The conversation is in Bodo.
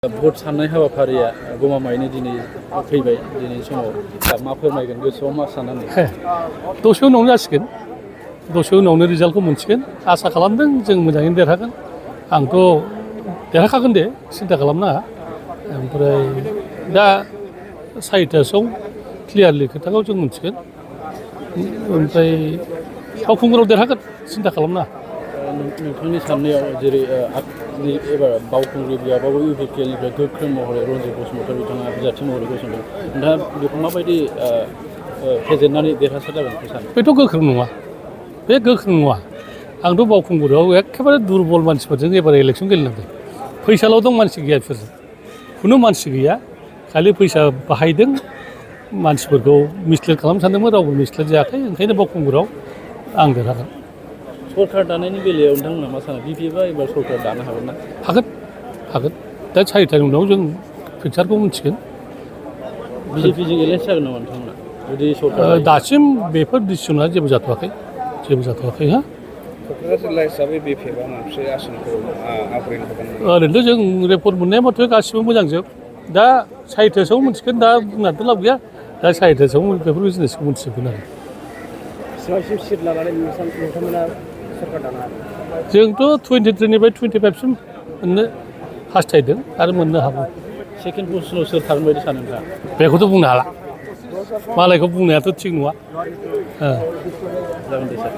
भट साननाय हाबाफारिया गमामायैनो दिनै फैबाय दिनैनि समाव मा फोरमायगोन गोसोआव मा साननानै दसे उनावनो जासिगोन दसे उनावनो रिजाल्टखौ मोनसिगोन आसा खालामदों जों मोजाङैनो देरहागोन आंथ' देरहाखागोन दे सिन्था खालामनाङा ओमफ्राय दा 4टासोआव क्लियारलि खोथाखौ जों मोनसिगोन ओमफ्राय फावखुंगुराव देरहागोन सिन्था खालामनाङा नोंथांनि साननायाव जेरै एबार बावखुंग्रि गैयाबाबो इउपिपिएलनिफ्राय गोख्रों महरै रन्जित बसुमतारी बिथाङा बिजाथि महरै गसंदों नोंथाङा बेखौ माबायदि फेजेननानै देरहासार जागोन सानो बेथ' गोख्रों नङा बे गोख्रों नङा आंथ' बावखुंगुरियाव एखेबारे दुरबल मानसिफोरजों एबार इलेक्सन गेलेनांदों फैसाल' दं मानसि गैया बिसोरजों खुनु मानसि गैया खालि फैसा बाहायदों मानसिफोरखौ मिसलिड खालामनो सानदोंमोन रावबो मिसलिड जायाखै ओंखायनो बावखुंगुरियाव आं देरहागोन सरकार दानायनि बेलायाव नोंथांमोना मा सानो बिपिएफआ एबार सरकार दानो हागोन ना हागोन दा 4टानि उनाव जों पिकचारखौ मिथिगोन बिजेपिजों एलायन्स जागोन नामा नोंथांमोना जुदि सरकार दासिम बेफोर डिसिसना जेबो जाथ'वाखै हा क'क्राझार जिल्ला हिसाबै बिपिएफआ मोनसे आसनखौ आवग्रिनो हागोन ओरैनोथ' जों रिपर्ट मोननाय मथे गासिबो मोजांजोब दा 4टासोआव मोनसिगोन दा बुंनानैथ' लाब गैया दा 4टासोआव बेफोर जिनिसखौ मोनथिजोबगोन आरो बेसेबांसिम सिट लानानै नोंथांमोना सरकार दानो हागोन जोंथ' 23निफ्राय 25सिम मोननो हास्थायदों आरो मोननो हागौ सेकेन्ड पजिशनाव सोर थागोन बायदि सानो नोंथाङा बेखौथ' बुंनो हाला मालायखौ बुंनायाथ' थिग नङा जागोन दे सार